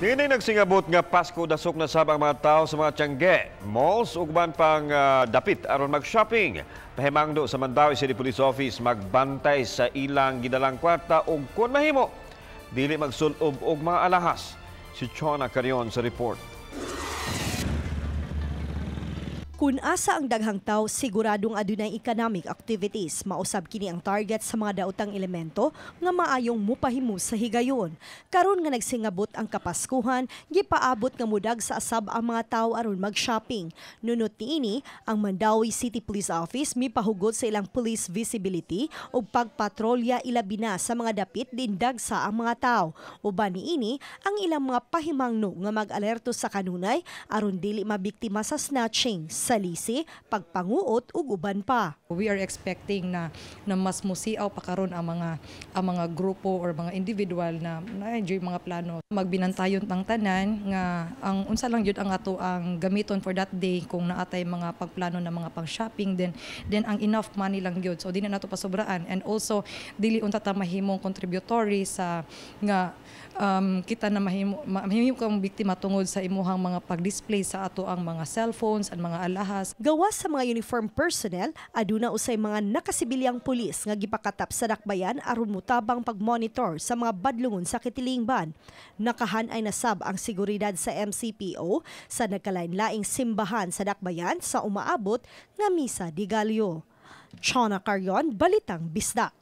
Niining nagsingabot nga Pasko, dasok na sab ang mga tao sa mga tiyangge, malls ug uban pang dapit aron mag-shopping. Pahimangno sa Mandaue City Police Office, magbantay sa ilang gidalang kwarta ug kun mahimo dili magsul-ob og mga alahas. Si Chona Carion sa report. Kung asa ang daghang tao, siguradong adunay economic activities. Mausab kini ang target sa mga daotang elemento nga maayong mupahimo sa higayon. Karon nga nagsingabot ang Kapaskuhan, gipaabot nga mudagsa sab ang mga tao aron mag-shopping. Nunot niini, ang Mandaue City Police Office mipahugot sa ilang police visibility ug pagpatrolya, ilabi na sa mga dapit diin dagsa ang mga tao. Uban niini ang ilang mga pahimangno nga mag-alerto sa kanunay aron dili mabiktima sa snatching, salisi, pagpanguot ug uban pa. We are expecting na mas musiaw pa karon ang mga grupo or mga individual na na-enjoy mga plano. Magbinantayon tang tanan nga ang unsa lang jud ang ato ang gamiton for that day. Kung naatay mga pagplano na mga pang shopping, then ang enough money lang gyud. So di na nato pasobraan, and also dili unta ta mahimong contributory sa nga kita na mahimo kang biktima tungod sa imuhang mga pag-display sa ato ang mga cellphones and mga alahas. Gawas sa mga uniform personnel, aduna usay mga nakasibilyang pulis nga gipakatap sa dakbayan aron mutabang pag-monitor sa mga badlungon sa kitilingban. Nakahan-ay na sab ang seguridad sa MCPO sa nagkalain-laing simbahan sa dakbayan sa umaabot nga Misa de Gallo. Chona Carion, Balitang Bisdak.